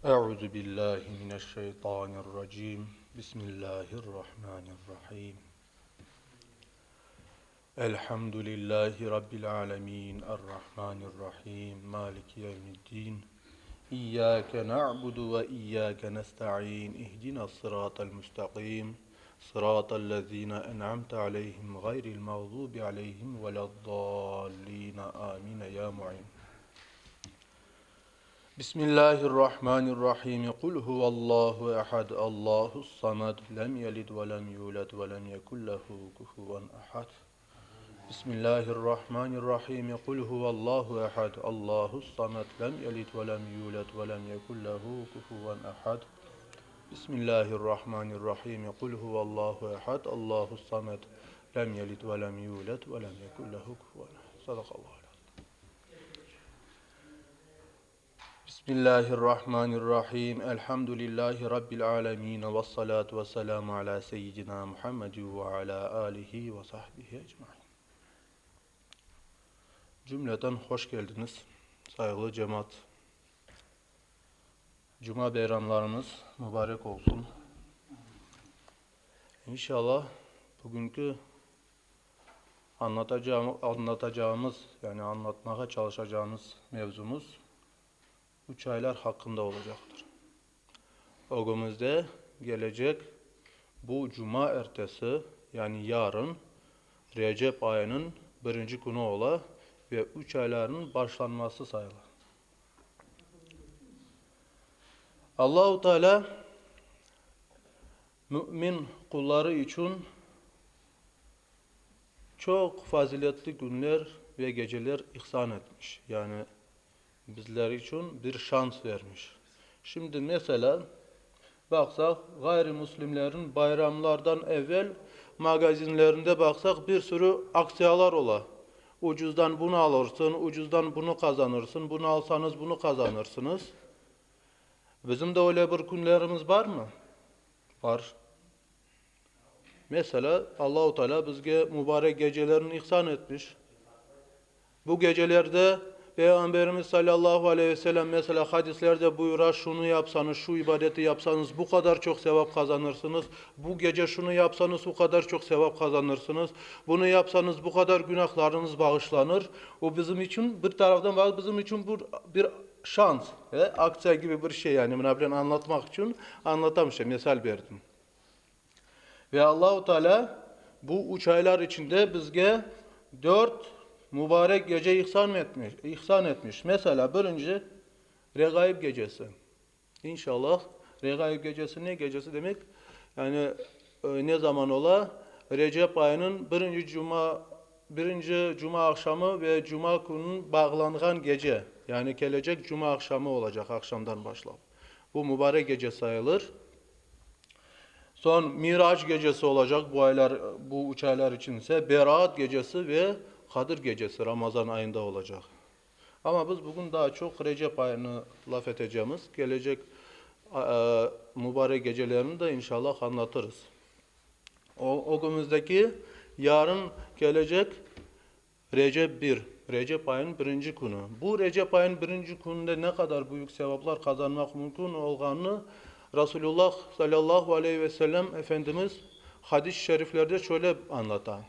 Euzu billahi mineşşeytanirracim. Bismillahirrahmanirrahim. Elhamdülillahi rabbil alamin. Errahmanirrahim. Maliki yevmiddin. İyyake na'budu ve iyyake nesta'in. İhdinas sıratal müstakim. Sıratal lezine en'amte aleyhim gayril mağdubi aleyhim veleddallin. Amin ya mu'in. Bismillahirrahmanirrahim. Kul huvallahu ehad. Allahus samed. Lem yelid ve lem yulad ve lem yekun lehu kufuven ehad. Bismillahirrahmanirrahim. Kul huvallahu ehad. Allahus samed. Lem yelid ve lem yulad ve lem yekun lehu kufuven ehad. Bismillahirrahmanirrahim. Kul huvallahu ehad. Allahus samed. Lem yelid ve lem yulad ve lem yekun lehu kufuven ehad. Sadakallahu Bismillahirrahmanirrahim. Elhamdülillahi Rabbil alemin. Ve salatu ve selamu ala seyyidina Muhammed ve ala alihi ve sahbihi ecmain. Cümleten hoş geldiniz saygılı cemaat. Cuma bayramlarımız mübarek olsun. İnşallah bugünkü anlatacağım, anlatacağımız yani anlatmaya çalışacağımız mevzumuz üç aylar hakkında olacaktır. Ögümüzde gelecek bu cuma ertesi yani yarın Recep ayının birinci günü ola ve üç ayların başlanması sayılır. Allahu Teala mümin kulları için çok faziletli günler ve geceler ihsan etmiş. Yani bizler için bir şans vermiş. Şimdi mesela baksak gayrimüslimlerin bayramlardan evvel magazinlerinde baksak bir sürü aksiyalar ola. Ucuzdan bunu alırsın, ucuzdan bunu kazanırsın, bunu alsanız bunu kazanırsınız. Bizim de öyle bir günlerimiz var mı? Var. Mesela Allahu Teala bizge mübarek gecelerini ihsan etmiş. Bu gecelerde Peygamberimiz sallallahu aleyhi ve sellem mesela hadislerde buyurar şunu yapsanız, şu ibadeti yapsanız bu kadar çok sevap kazanırsınız. Bu gece şunu yapsanız bu kadar çok sevap kazanırsınız. Bunu yapsanız bu kadar günahlarınız bağışlanır. O bizim için bir taraftan bak bizim için bu bir şans. E, aktsiya gibi bir şey yani bunu anlatmak için anlatamışım, misal verdim. Ve Allahu Teala bu üç aylar içinde bizge dört mübarek gece ihsan etmiş. ihsan etmiş. Mesela birinci Regaib gecesi. İnşallah Regaib gecesi ne gecesi demek? Yani e, ne zaman ola? Recep ayının birinci cuma birinci cuma akşamı ve cuma gününün bağlanan gece. Yani gelecek cuma akşamı olacak akşamdan başlayıp. Bu mübarek gece sayılır. Son Miraç gecesi olacak bu aylar bu üç aylar içinse Berat gecesi ve Kadir gecesi Ramazan ayında olacak. Ama biz bugün daha çok Recep ayını laf edeceğimiz, gelecek e, mübarek gecelerini de inşallah anlatırız. O, o günümüzdeki yarın gelecek Recep 1, Recep ayının birinci günü. Bu Recep ayının birinci gününde ne kadar büyük sevaplar kazanmak mümkün olduğunu Resulullah sallallahu aleyhi ve sellem Efendimiz hadis-i şeriflerde şöyle anlatan.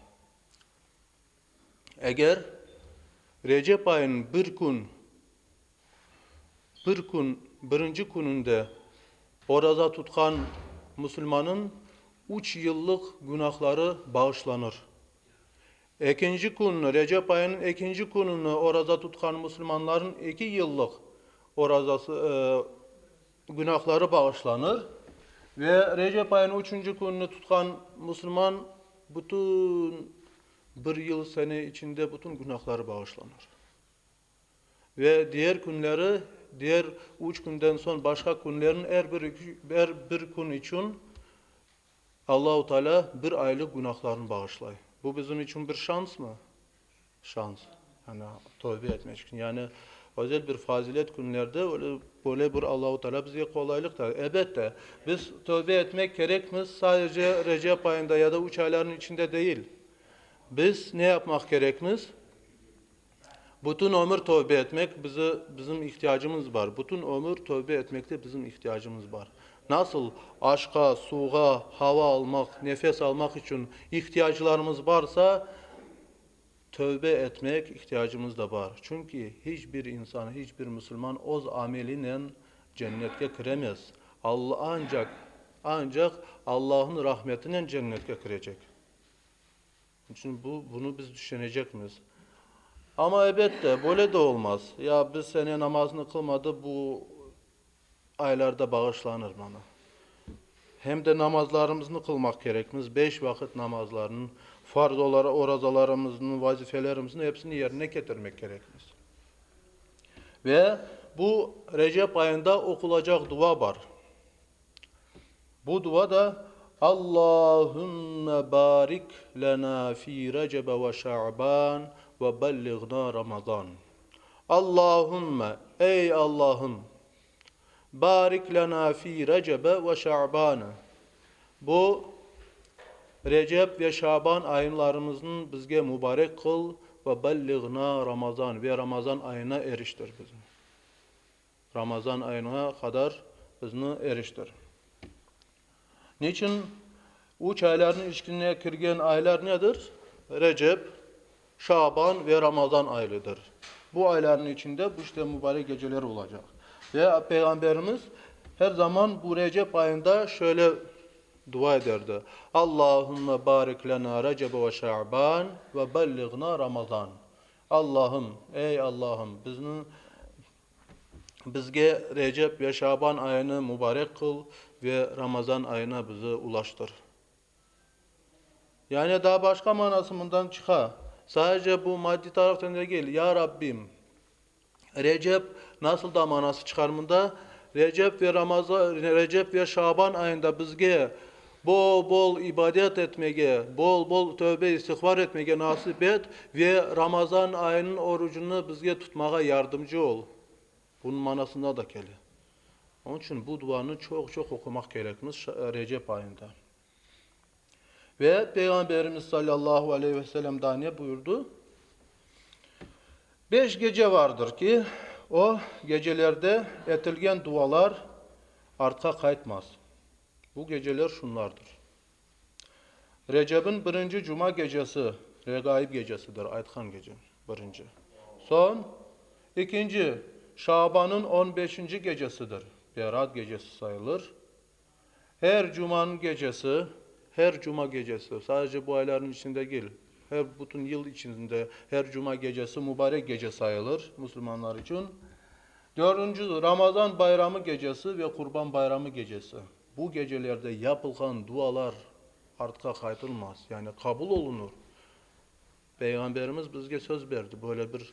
Eğer Recep ayının bir gün bir gün birinci gününde oraza tutkan Müslümanın üç yıllık günahları bağışlanır. İkinci gününü, Recep ayının ikinci gününü oraza tutkan Müslümanların iki yıllık orazası, e, günahları bağışlanır. Ve Recep ayının üçüncü gününü tutkan Müslüman bütün bir yıl sene içinde bütün günahları bağışlanır. Ve diğer günleri, diğer üç günden sonra başka günlerin her bir, her bir gün için Allahu Teala bir aylık günahlarını bağışlay. Bu bizim için bir şans mı? Şans. Yani tövbe etmek için. Yani özel bir fazilet günlerde öyle böyle bir Allahu Teala bize kolaylık da. Elbette biz tövbe etmek gerekmiz sadece Recep ayında ya da üç ayların içinde değil. Biz ne yapmak gerekmiz? Bütün ömür tövbe etmek bizi, bizim ihtiyacımız bar. Bütün ömür tövbe etmekte bizim ihtiyacımız bar. Nasıl aşqa, suvğa, hava almaq, nefes almaq içün ihtiyaclarımız barsa, tövbe etmek ihtiyacımız da bar. Çünki hiç bir insan, hiç bir musulman öz amelinen cennetke kiremez. Alla ancaq, ancaq Allahnıñ rahmetinen cennetke kirecek. İçün bu, bunı biz tüşünecekmiz. Amma, elbette, böyle de olmaz. Ya bir sene namazını qılmadı, bu aylarda bağışlanır mana. Hem de namazlarımıznı qılmaq kerekmiz, beş vaqıt namazlarnıñ, farz olaraq orazalarımıznıñ, vazifelerimizni hepsini yerine ketirmek kerekmiz. Ve bu Recep ayında oqulacaq dua bar. Bu dua da, Allahümme barik lena fi Recebe ve Şa'ban ve belliğna Ramazan. Allahümme, ey Allahım, barik lena fi Recebe ve Şa'ban. Bu Recep ve Şaban ayınlarımıznı bizge mübarek qıl ve belliğna Ramazan ve Ramazan ayına eriştir bizni. Ramazan ayına qadar bizni eriştir. Niçün üç aylarnıñ içine kirgen aylar nedir? Recep, Şaban ve Ramazan aylıdır. Bu aylarnıñ içinde bu işte mübarek geceler olacaq. Ve Peyğamberimiz her zaman bu Recep ayında şöyle dua ederdi, Allahümme barik lena Recebe ve Şaban ve belliğna Ramazan. Allahım, ey Allahım, bizni Bizge Recep ve Şaban ayını mübarek qıl ve Ramazan ayına bizi ulaştır. Yani daa başqa manası mından çıqa. Sadece bu maddiy taraftan degil. Ya Rabbim, Recep nasıl da manası çıqar mında? Recep ve Ramazan, Recep ve Şaban ayında bizge bol-bol ibadet etmege, bol-bol tövbe istiğfar etmege nasip et ve Ramazan ayınıñ orucını bizge tutmağa yardımcı ol. Bunıñ manasında da kele. Onıñ içün bu duanı çoq-çoq oqumaq kerekmiz Recep ayında. Ve Peyğamberimiz salâllahu aleyhi ve sellem daa ne buyurdı? Beş gece vardır ki, o gecelerde etilgen dualar artqa qaytmaz. Bu geceler şunlardır. Recepniñ birinci cuma gecesi, Regaib gecesidir, aytqan gece, birinci. Soñ, ekinci, Şabanıñ on beşinci gecesidir, Berat gecesi sayılır. Her cumanıñ gecesi, her cuma gecesi, sadece bu aylarnıñ içinde degil, her bütün yıl içinde her cuma gecesi mübarek gece sayılır musulmanlar içün. Dördünci, Ramazan bayramı gecesi ve Qurban bayramı gecesi. Bu gecelerde yapılğan dualar artqa qaytılmaz, yani qabul olunır. Peyğamberimiz bizge söz berdi, böyle bir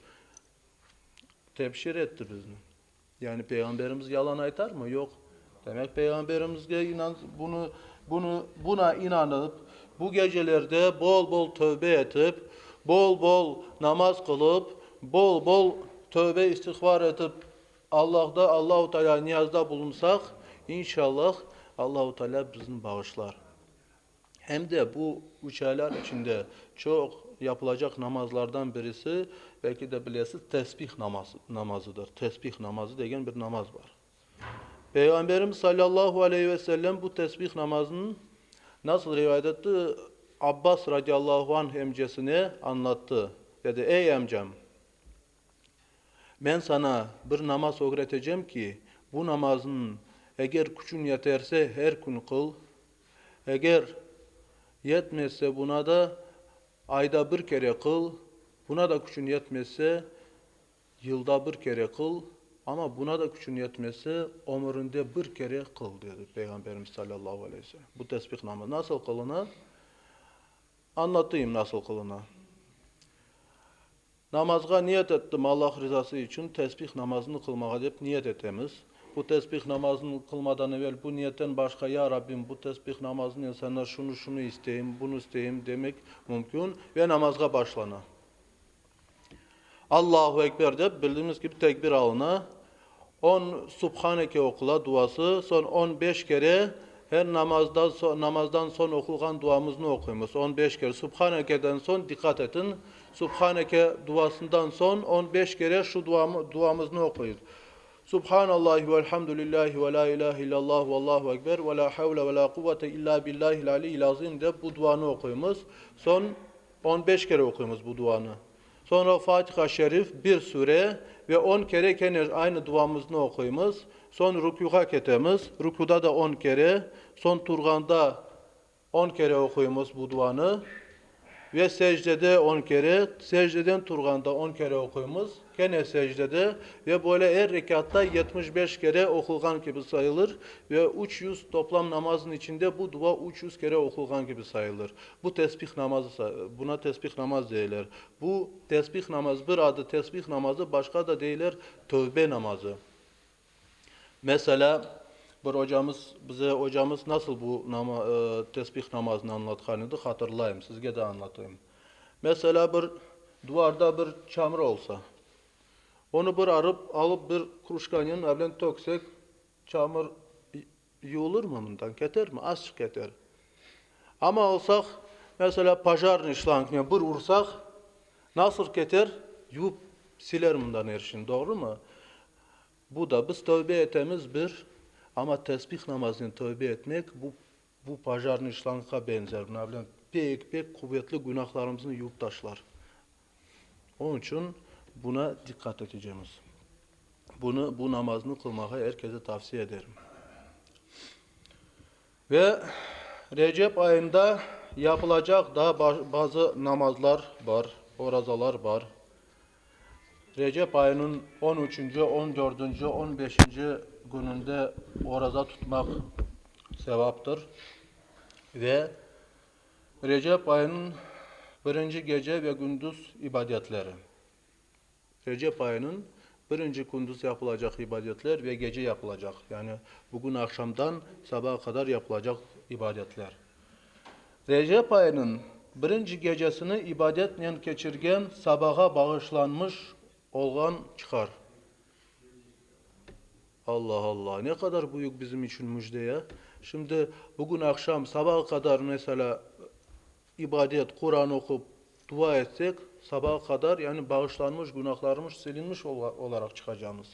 tebşir etti bizni. Yani Peyğamberimiz yalan aytarmı? Yoq. Demek, Peyğamberimizge inan, bunı, bunı, buna inanıp, bu gecelerde bol-bol tövbe etip, bol-bol namaz qılıp, bol-bol tövbe istiğfar etip, Allahda, Allahu Teala niyazda bulunsaq, inşallah, Allahu Teala bizni bağışlar. Hem de bu üç aylar içinde çoq yapılacaq namazlardan birisi, belki de bilesiz, tesbih namazıdır. Tesbih namazı degen bir namaz bar. Peyğamberimiz salâllahu aleyhi ve sellem bu tesbih namazını nasıl rivayet etti? Abbas radiyallahu anh emcesine añlattı. Dedi, Ey emcem! Men saña bir namaz ögretecem ki, bu namaznıñ eger küçüñ yeterse her kün qıl, eger yetmezse buna da ayda bir kere qıl, buna da küçüñ yetmezse yılda bir kere qıl, amma buna da küçüñ yetmezse ömürinde bir kere qıl, dedi Peyğamberimiz salâllahu aleyhi ve sellem. Bu tesbih namazı nasıl qılına? Añlatayım nasıl qılına. Namazğa niyet ettim, Allah rizası içün tesbih namazını qılmağa dep niyet etemiz. Bu tesbih namazını qılmadan evel bu niyetten başqa Ya Rabbim, bu tesbih namazınen Senden şunı, şunı isteyim, bunı isteyim demek mümkün ve namazğa başlana. Allahu Ekber dep, bildiğimiz kibi tekbir alına, on Subhaneke oqula duası, soñ on beş kere her namazdan soñ, namazdan soñ oqulğan duamıznı oquymız, on beş kere. Subhanekeden soñ, diqqat etiñ! Subhaneke duasından soñ 15 kere şu duamıznı oquyız. Subhanallahi velhamdülillahi ve la ilahe illallah vallahu ekber ve la havle ve la kuvvete illa billahil aliyyil azim dep bu duanı oquymız. Soñ 15 kere oquymız bu duanı. Soñra Fatiha şerif, bir sure ve on kere kene aynı duamıznı oquymız. Soñ rüküğa ketemiz, rüküda da on kere, soñ turğanda on kere oquymız bu duanı ve secdede on kere, secdeden turğanda on kere oquymız, kene secdede ve böyle er rekâtta 75 kere oqulğan kibi sayılır ve 300 toplam namazın içinde bu dua 300 kere oqulğan kibi sayılır. Bu tesbih namazı, buna tesbih namaz deyler. Bu tesbih namazı, bir adı tesbih namazı, başqa da deyler tövbe namazı. Meselâ, bir ocamız bize ocamız nasıl bu nama, tesbih namazını añlatqan edi, hatırlayım, sizge de añlatayım. Meselâ, bir duvarda bir çamur olsa, onı bir arıp, alıp bir krujkanen avlen töksek, çamur yuvulırmı mından, ketermi? Azçıq keter. Amma alsaq, meselâ, pojarnıy şlangnen bir ursaq, nasıl keter? Yuvıp siler mından er şeyni, doğrumı? Bu da, biz tövbe etemiz bir, amma tesbih namazınen tövbe etmek, bu, bu pojarnıy şlangğa beñzer, mına bilen, pek, pek quvetli günahlarımıznı yuvıp taşlar. Onıñ içün buna diqqat etecemiz. Bunı, bu namaznı qılmağa er kese tavsiye ederim. Ve Recep ayında yapılacaq daa bazı namazlar bar, orazalar bar. Recep ayınıñ on üçünci, on dördünci, on beşinci kününde oraza tutmaq sevaptır. Ve Recep ayınıñ birinci gece ve kündüz ibadetleri. Recep ayınıñ birinci kündüz yapılacaq ibadetler ve gece yapılacaq, yani bugün aqşamdan sabağa qadar yapılacaq ibadetler. Recep ayınıñ birinci gecesini ibadetnen keçirgen sabağa bağışlanmış olğan çıqar. Allah, Allah, ne qadar büyük bizim içün müjde ya! Şimdi bugün aqşam sabağa qadar, meselâ, İbadet, Quran oqup, dua etsek, sabağa qadar, yani bağışlanmış, günahlarımız silinmiş olaraq çıqacamız.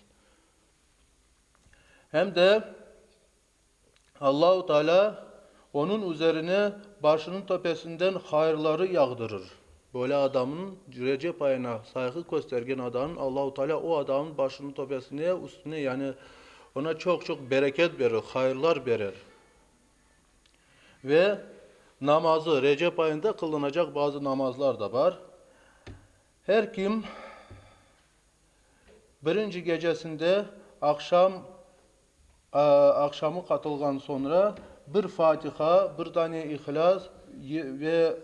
Hem de Allahu Teala onıñ üzerine başınıñ töpesinden hayırları yağdırır. Böyle adamnıñ, Recep ayına sayğı köstergen adamnıñ Allahu Teala o adamnıñ başınıñ töpesine, üstüne, yani oña çoq-çoq bereket berir, hayırlar berer. Ve namazı, Recep ayında qılınacaq bazı namazlar da bar. Her kim birinci gecesinde aqşam, aqşamı qatılğan soñra bir Fatiha, bir dane İhlâs ve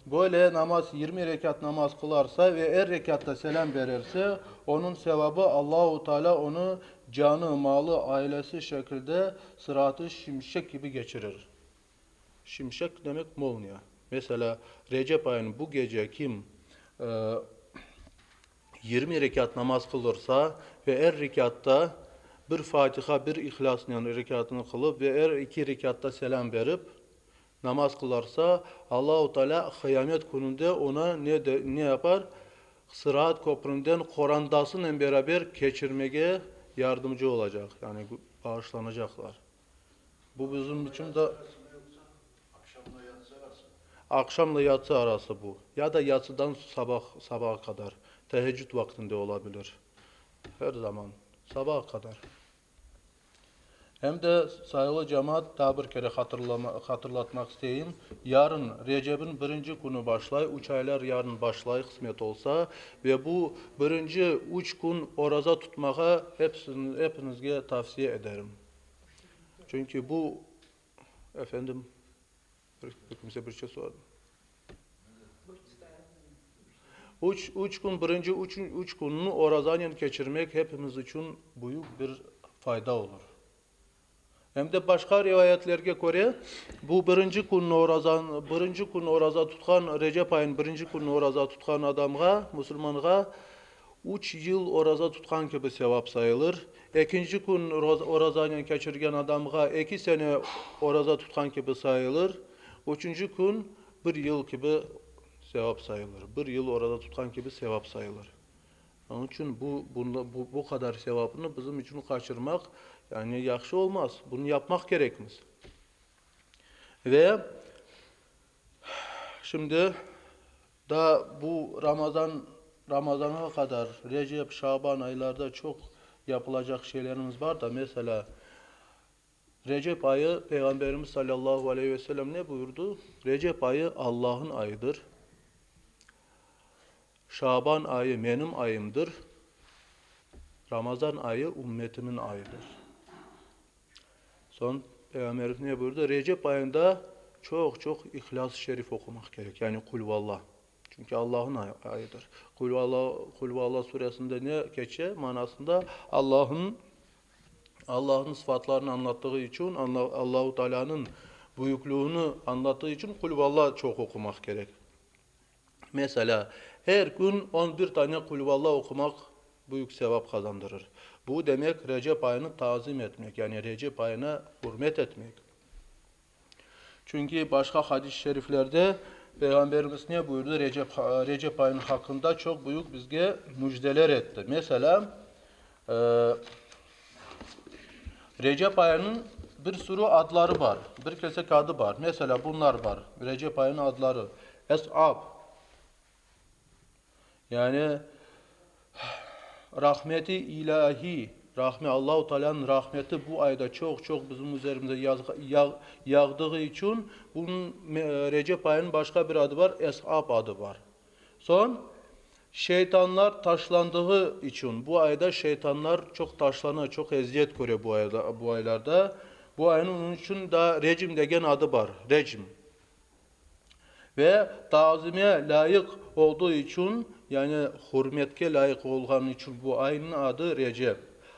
böyle namaz, 20 rekât namaz qılarsa ve er rekâtta selâm bererse, onıñ sevabı Allahu Teala onı Canı, malı, ailesi şekilde sıratı şimşek kibi geçirir. Şimşek demek molniya. Meselâ, Recep ayınıñ bu gece kim 20 rekât namaz qıldırsa ve er rekâtta bir Fatiha, bir İhlâsnen rekâtını qılıp ve er eki rekâtta selâm berip namaz qılarsa, Allahu Tealâ qıyamet kününde oña ne de, ne yapar? Sırat köpründen qorandasınen beraber keçirmege yardımcı olacaq, yani bağışlanacaqlar. Bu bizim içün de. Aqşamla yatsı arası bu. Ya da yatsıdan sabah, sabağa qadar. Teheccüd vaqtında ola bilir. Her zaman. Sabağa qadar. Em de, sayılı cemaat, daa bir kere hatırlatmaq isteyim, yarın Recepniñ birinci künü başlay, üç aylar yarın başlay, qısmet olsa, ve bu birinci üç kün oraza tutmağa epiñizge tavsiye ederim. Çünki bu, efendim, bir kimse bir şey soradı. Üç, üç kün, birinci üç, üç künni orazanen keçirmek hepimiz içün büyük bir fayda olur. Em de başqa rivayetlerge köre, bu birinci künni oraza, birinci kün oraza tutqan, Recep ayınıñ birinci künni oraza tutqan adamğa, musulmanğa, üç yıl oraza tutqan kibi sevap sayılır. Ekinci kün orazanen keçirgen adamğa eki sene oraza tutqan kibi sayılır. Üçünci kün bir yıl kibi. sevap sayılır. Bir yıl oraza tutqan kibi sevap sayılır. Onıñ içün bu, bu, bu qadar sevapnı bizim içün qaçırmaq, yani yahşı olmaz. Bunı yapmaq kerekmiz. Ve şimdi daa bu Ramazan, Ramazanğa qadar Recep, Şaban aylarda çoq yapılacaq şeylerimiz bar da, meselâ, Recep ayı, Peyğamberimiz salâllahu aleyhi ve sellem ne buyurdı? Recep ayı Allah'ın ayıdır. Şaban ayı menim ayımdır. Ramazan ayı ümmetimin ayıdır. Soñ Peyğamberimiz ne buyurdı? Recep ayında çoq-çoq İhlâs-ı Şerif oqumaq kerek, yani Qulvallah. Çünki Allah'ın ayıdır. Qulvallah, Qulvallah suresinde ne keçe manasında? Allah'ın Allahnıñ sıfatlarını añlattığı içün, Allahu Tealânıñ büyüklüğini añlattığı içün Qulvallah çoq oqumaq kerek. Meselâ, er kün on bir tane Qulvallah oqumaq büyük sevap qazandırır. Bu demek, Recep ayını tazim etmek, yani Recep ayına ürmet etmek. Çünki başqa hadis-i şeriflerde Peyğamberimiz ne buyurdı? Recep, Recep ayınıñ haqqında çoq büyük bizge müjdeler etti. Meselâ, Recep ayınıñ bir sürü adları bar, bir kesek adı bar. Meselâ, bunlar bar, Recep ayınıñ adları, Es'ab, yani rahmeti ilâhiy, rahme, Allahu Tealânıñ rahmeti bu ayda çoq-çoq bizim üzerimize yağdığı içün, bunıñ Recep ayınıñ başqa bir adı bar, Es'ab adı bar. Soñ, şeytanlar taşlandığı içün, bu ayda şeytanlar çoq taşlana, çoq eziyet köre bu ayda, bu aylarda. Bu aynıñ onıñ içün daa Recim degen adı bar, Recm. Ve tazime lâyıq olduğı içün, yani hürmetke lâyıq olğanı içün bu aynıñ adı Recep.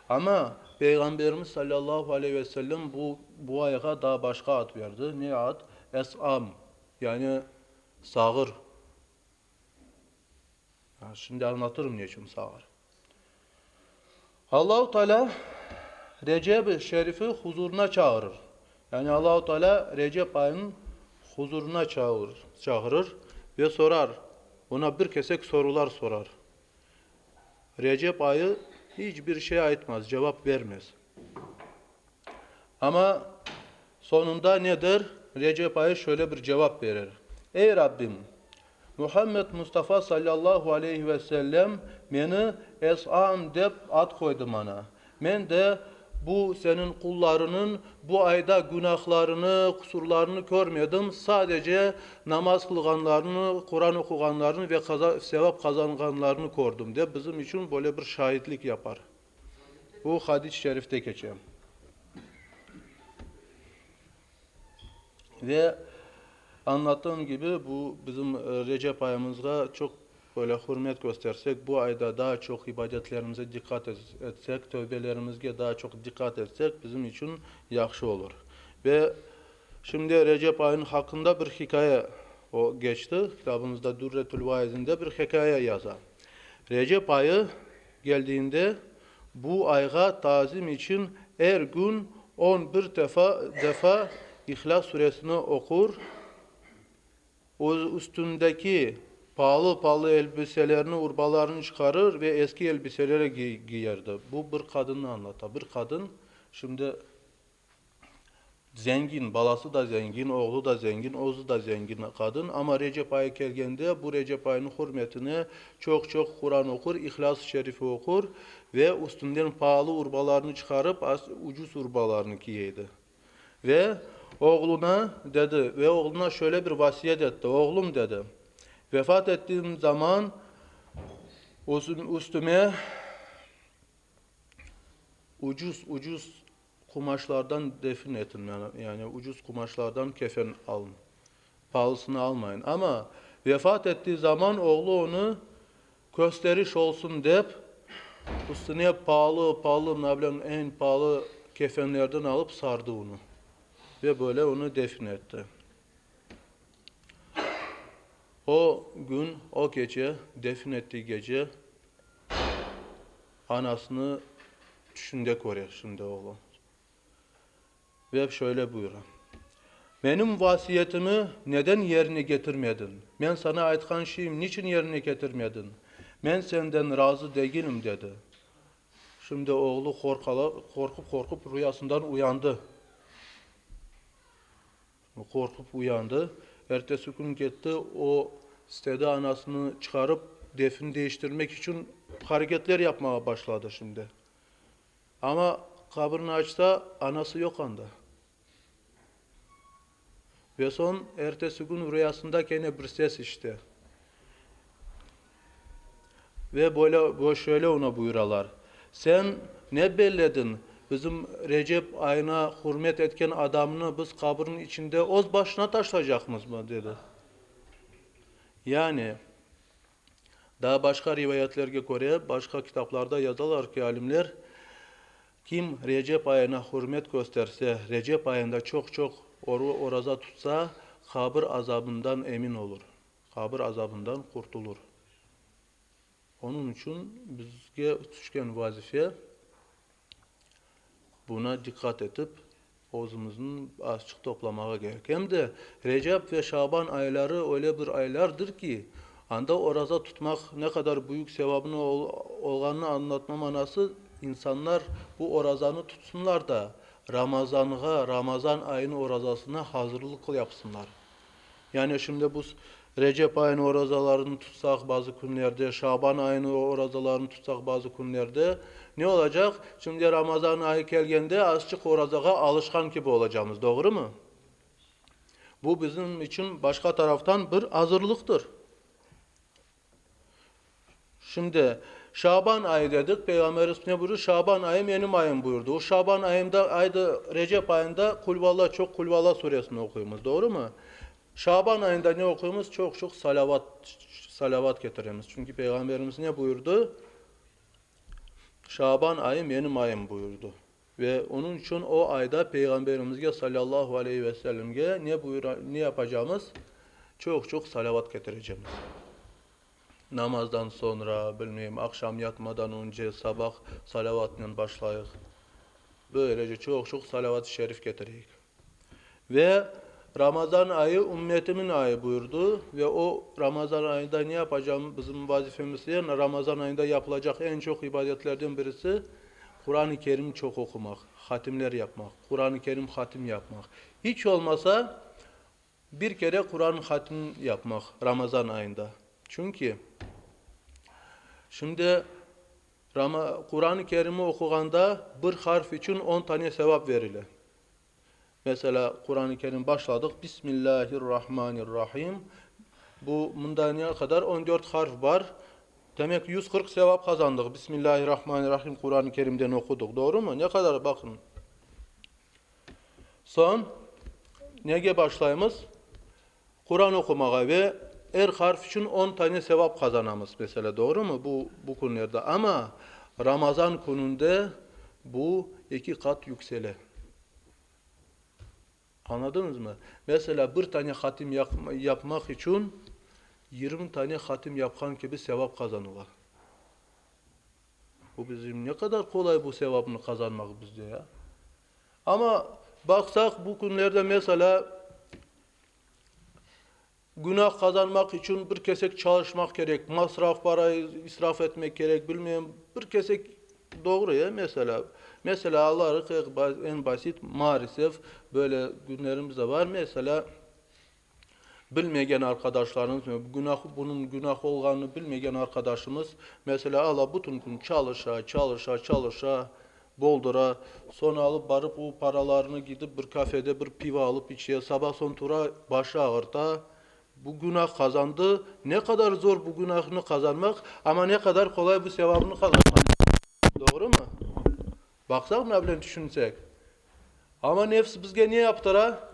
Amma Peyğamberimiz salâllahu aleyhi ve sellem bu, bu ayğa daa başqa ad berdi. Ne ad? Es-am, yani sağır. Şimdi añlatırım ne içün sağır. Allahu Teala Recep-i Şerifi huzuruna çağırır. Yani Allahu Teala Recep ayınıñ huzuruna çağırır, çağırır ve sorar, ona bir kesek sorular sorar. Recep ayı hiç bir şey aytmaz, cevap bermez. Amma soñunda ne der? Recep ayı şöyle bir cevap berer, Ey Rabbim! Muhammed Mustafa salâllahu aleyhi ve sellem meni Es'am dep ad qoydı maña. Men de bu seniñ qullarınıñ bu ayda günahlarını, qusurlarını körmedim, sadece namaz qılğanlarını, Quran oquğanlarını ve sevap qazanğanlarını kördim, dep bizim içün böyle bir şahitlik yapar. Bu hadis-i şerifte keçe. Ve añlattığım kibi, bu bizim Recep ayımızğa çoq böyle hürmet köstersek, bu ayda daa çoq ibadetlerimize diqqat etsek, tövbelerimizge daa çoq diqqat etsek, bizim içün yahşı olur. Ve şimdi Recep ayınıñ haqqında bir hikâye o keçti, kitabımızda Dürretül Vaizinde bir hikâye yaza. Recep ayı Geldiğinde, bu ayğa tazim içün er kün on bir defa defa İhlâs suresini oqur, öz üstündeki paalı-paalı elbiselerini, urbalarını çıqarır ve eski elbiseleri giyerdi. Bu bir qadınnı añlata. Bir qadın şimdi Zengin, balası da zengin, oğlu da zengin, özü da zengin qadın. Amma Recep ayı kelgende, bu Recep ayınıñ hürmetine çoq-çoq Quran oqur, İhlâs-ı Şerifi oqur ve üstünden paalı urbalarını çıqarıp, az ucuz urbalarını kiyeydi. Ve oğluna dedi, ve oğluna şöyle bir vasiyet etti, Oğlum, dedi, vefat ettiğim zaman üstüme ucuz, ucuz Qumaşlardan defin etin, yani ucuz qumaşlardan kefen alın, paalısını almayın. Amma vefat ettiği zaman oğlu onı kösteriş olsun dep, üstüne paalı, paalı, mına bilem, eñ paalı kefenlerden alıp sardı onı ve böyle onı defin etti. O gün, o gece, defin ettiği gece Anasını tüşünde köre şimdi oğlu. Ve şöyle buyura. Menim vasiyetimi neden yerine getirmediñ? Men saña aytqan şeyim niçün yerine ketirmediñ? Men senden razı degilim, dedi. Şimdi oğlu qorqıp-qorqıp ruyasından uyandı. Qorqıp uyandı. Ertesi kün ketti, o istedi anasını çıqarıp, defin değiştirmek içün hareketler yapmağa başladı şimdi. Amma qabrini açsa, anası yoq anda. Ve soñ ertesi kün rüyasında kene bir ses işite. Ve böyle, şöyle ona buyuralar, Sen ne bellediñ, bizim Recep ayına hürmet etken adamnı biz qabirniñ içinde öz başına taşlaycaqmızmı? dedi. Yani, daa başqa rivayetlerge köre, başqa kitaplarda yazalar ki, alimler, Kim Recep ayına hürmet kösterse, Recep ayında çoq-çoq oraza tutsa, qabir azabından emin olur, qabir azabından qurtulır. Onıñ içün bizge tüşken vazife, buna diqqat etip, özümizni azçıq toplamağa kerek. Em de Recep ve Şaban ayları öyle bir aylardır ki, anda oraza tutmaq ne qadar büyük sevabını olğanını añlatma manası, insanlar bu orazanı tutsınlar da, Ramazanğa, Ramazan ayınıñ orazasına hazırlıq yapsınlar. Yani şimdi biz Recep ayınıñ orazalarını tutsaq bazı künlerde, Şaban ayınıñ orazalarını tutsaq bazı künlerde, ne olacaq? Şimdi Ramazan ayı kelgende azçıq orazağa alışqan kibi olacamız, doğrumı? Bu bizim içün başqa taraftan bir azırlıqtır. Şimdi, Şaban ayı dedik, Peyğamberimiz ne buyurdı? Şaban ayı menim ayım buyurdı. O Şaban ayında, ayda, Recep ayında Kulvalla, çoq Kulvalla suresini oquymız, doğrumı? Şaban ayında ne oquymız? Çoq-çoq salavat, salavat ketiremiz. Çünki Peyğamberimiz ne buyurdı? Şaban ayı menim ayım buyurdı. Ve onıñ içün o ayda Peyğamberimizge, salâllahu aleyhi ve sellemge, ne buyura, ne yapacamız? Çoq-çoq salavat ketirecemiz. Namazdan soñra, bilmeyim, aqşam yatmadan önce, sabah salavatnen başlayıq. Böylece çoq-çoq salavat-ı şerif ketireyik. Ve Ramazan ayı ümmetimin ayı buyurdı ve o Ramazan ayında ne yapacam, bizim vazifemiz ne? Ramazan ayında yapılacaq eñ çoq ibadetlerden birisi Quran-ı Kerim çoq oqumaq, hatimler yapmaq, Quran-ı Kerim hatim yapmaq. İç olmasa bir kere Quran hatim yapmaq Ramazan ayında. Çünki şimdi Quran-ı Kerim'i oquğanda bir harf içün on tane sevap verile. Meselâ, Quran-ı Kerim başladıq, Bismillâhir-Rahmanir-Rahim. Bu, mında ne qadar? 14 harf bar. Demek, 140 sevap qazandıq. Bismillâhir-Rahmanir-Rahim Quran-ı Kerimden oqudıq. Doğrumı? Ne qadar? Baqın. Soñ, nege başlaymız? Quran oqumağa ve er harf içün on tane sevap qazanamız, meselâ, doğrumı, bu, bu künlerde? Amma Ramazan kününde bu eki qat yüksele. Añladıñızmı? Meselâ, bir tane hatim yapmaq içün 20 tane hatim yapqan kibi sevap qazanıla. Bu bizim ne qadar qolay bu sevapnı qazanmaq bizde, ya? Amma baqsaq, bu künlerde, meselâ, günah qazanmaq içün bir kesek çalışmaq kerek, masraf parayı israf etmek kerek, bilmeyim, bir kesek, doğru ya, meselâ. Meselâ, Alla eñ basit, maalesef, böyle künlerimiz de bar, meselâ, Bilmegen arqadaşlarımız, günah, bunıñ günah olğanını bilmegen arqadaşımız, meselâ, alâ bütün kün çalışa, çalışa, çalışa, boldura, soñ alıp barıp o paralarını gidip bir kafede bir pivo alıp içe, saba soñ tura, başı ağırta, bu günah qazandı. Ne qadar zor bu günahını qazanmaq, amma ne qadar qolay bu sevabını qazanmaq. Doğrumı? Baqsaq, mına bilen tüşünsek. Amma nefs bizge ne yaptıra?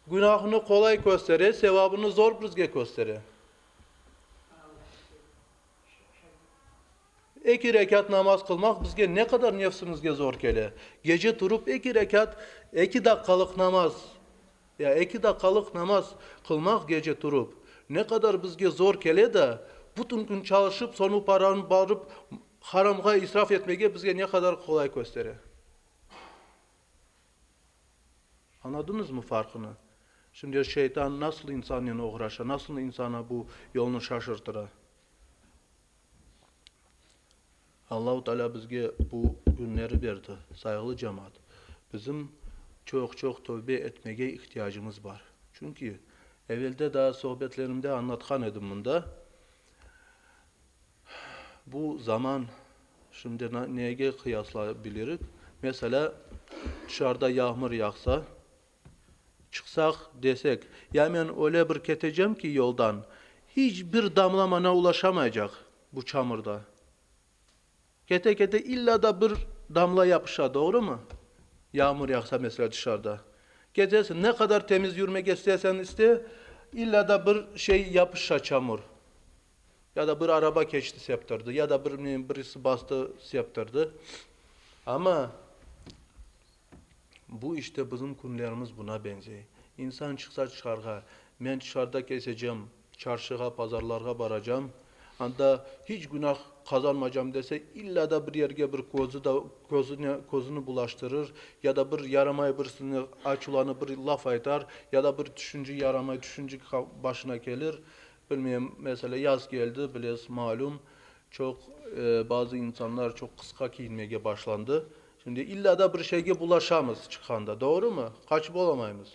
Günahını qolay köstere, sevabını zor bizge köstere. Eki rekât namaz qılmaq bizge ne qadar nefsimizge zor kele. Gece turıp eki rekât, eki daqqalıq namaz, ya eki daqqalıq namaz qılmaq gece turıp, ne qadar bizge zor kele de, bütün kün çalışıp, soñu paranı barıp haramğa israf etmege bizge ne qadar qolay köstere. Añladıñızmı farqını? Şimdi şeytan nasıl insannen oğraşa, nasıl insana bu yolnı şaşırtıra? Allahu Teala bizge bu günleri berdi, sayğılı cemaat. Bizim çoq-çoq tövbe etmege ihtiyacımız bar. Çünki evelde daa sohbetlerimde añlatqan edim mında, bu zaman şimdi nege qıyaslayabilirik? Meselâ, tışarıda yağmur yağsa, Çıqsaq, desek, ya men öyle bir ketecem ki yoldan, hiç bir damla maña ulaşamaycaq bu çamurda. Kete-kete illa da bir damla yapışa, doğrumı? Yağmur yağsa, meselâ, dışarıda. Ketesiñ, ne qadar temiz yürmege isteseñ iste, illa da bir şey yapışa çamur. Ya da bir araba keçti septirdi, ya da bir birisi bastı septirdi. Amma Bu işte bizim künlerimiz buna beñzey. İnsan çıqsa tışarğa, men tışarda kesecem, çarşığa, pazarlarğa baracam, anda hiç günah qazanmacam dese, illa da bir yerge bir közü da közüne közüni bulaştırır, ya da bir yaramay birisine açuvlanıp bir laf aytar, ya da bir tüşünce yaramay tüşünce başına kelir. Bilmeyim, meselâ, yaz keldi, bilesiz, malüm, çoq bazı insanlar çoq qısqa kiyinmege başlandı. Şimdi illa da bir şeyge bulaşamız çıqqanda, doğrumı? Qaçıp olamaymız.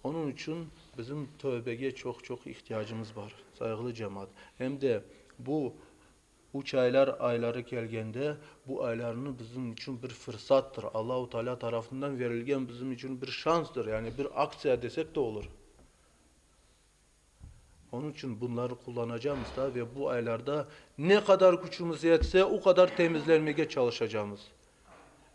Onıñ içün bizim tövbege çoq-çoq ihtiyacımız bar, sayğılı cemaat. Em de bu üç aylar ayları kelgende, bu aylarnı bizim içün bir fırsattır, Allahu Teala tarafından verilgen bizim içün bir şanstır, yani bir aktsiya desek de olur. Onıñ içün bunları qullanacamız da ve bu aylarda ne qadar küçümiz yetse, o qadar temizlenmege çalışacamız.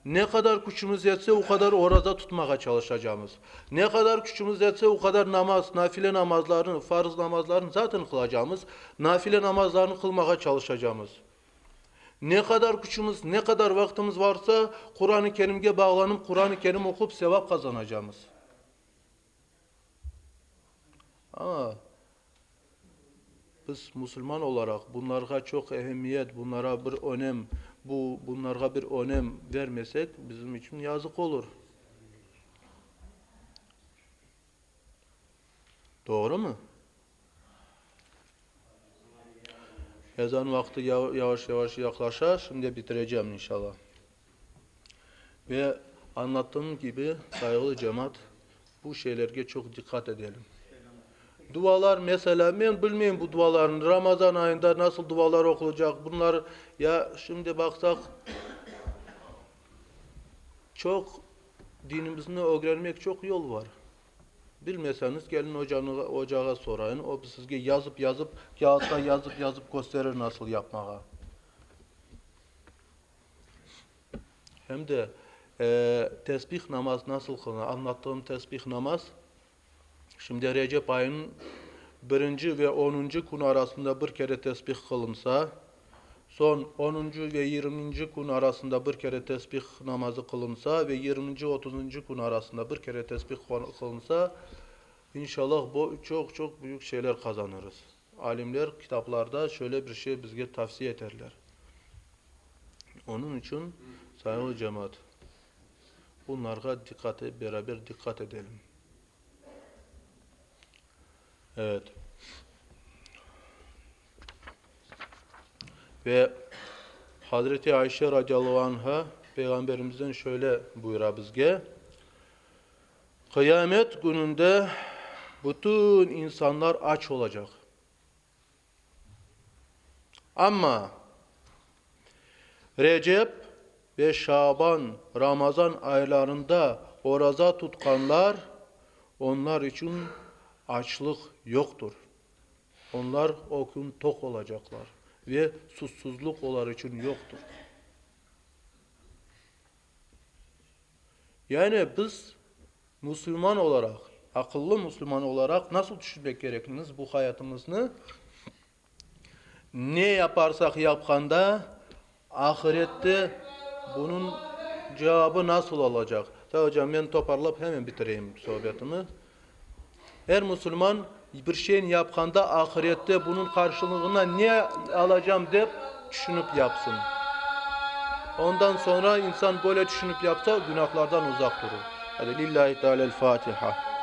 Ne qadar küçümiz yetse, o qadar oraza tutmağa çalışacamız. Ne qadar küçümiz yetse, o qadar namaz, nafile namazlarını, farz namazlarını zaten qılacamız, nafile namazlarını qılmağa çalışacamız. Ne qadar küçümiz, ne qadar vaqtımız varsa, Quran-ı Kerimge bağlanıp, Quran-ı Kerim oqup sevap qazanacamız. Amma biz musulman olaraq bunlarğa çoq ehemmiyet, bunlara bir önem, bu bunlarğa bir önem vermesek, bizim içün yazıq olur. Doğrumı? Ezan vaqtı yavaş-yavaş yaqlaşa, şimdi bitirecem inşallah. Ve añlattığım kibi, sayğılı cemaat, bu şeylerge çoq diqqat edelim. Dualar, meselâ, men bilmeyim bu dualarnı, Ramazan ayında nasıl dualar oqulacaq, bunlar, ya şimdi baqsaq, çoq dinimizni ögrenmek çoq yol var. Bilmeseñiz, kelin ocanı, ocağa sorayın, o sizge yazıp-yazıp, kâğıtqa yazıp-yazıp kösterir nasıl yapmağa. Hem de tesbih namaz nasıl qılına? Añlattığım tesbih namaz, şimdi Recep ayınıñ birinci ve onuncı künü arasında bir kere tesbih qılınsa, soñ onuncı ve yirminci kün arasında bir kere tesbih namazı qılınsa ve yirminci, otuzıncı kün arasında bir kere tesbih qılınsa, inşallah, bu çoq-çoq büyük şeyler qazanırız. Alimler kitaplarda şöyle bir şey bizge tavsiye eterler. Onıñ içün, sayğılı cemaat, bunlarğa diqqat, beraber diqqat edelim. Evet. Ve Hazreti Ayşe radıyallahu anha Peyğamberimizden şöyle buyura bizge, Qıyamet gününde bütün insanlar aç olacaq. Amma Recep ve Şaban, Ramazan aylarında oraza tutqanlar, onlar içün açlıq yoqtur. Onlar o kün toq olacaqlar ve susuzluq olar içün yoqtur. Yani biz musulman olaraq, aqıllı musulman olaraq nasıl tüşünmek kerekmiz bu hayatımıznı? Ne yaparsaq yapqanda, ahirette bunıñ cevabı nasıl olacaq? Ta ocam, men toparlap hemen bitireyim sohbetimi. Er musulman bir şeyni yapqanda ahirette bunıñ qarşılığına ne alacam dep tüşünip yapsın. Ondan soñra insan böyle tüşünip yapsa, günahlardan uzaq durur. Hadi lillahi teala'l Fatiha.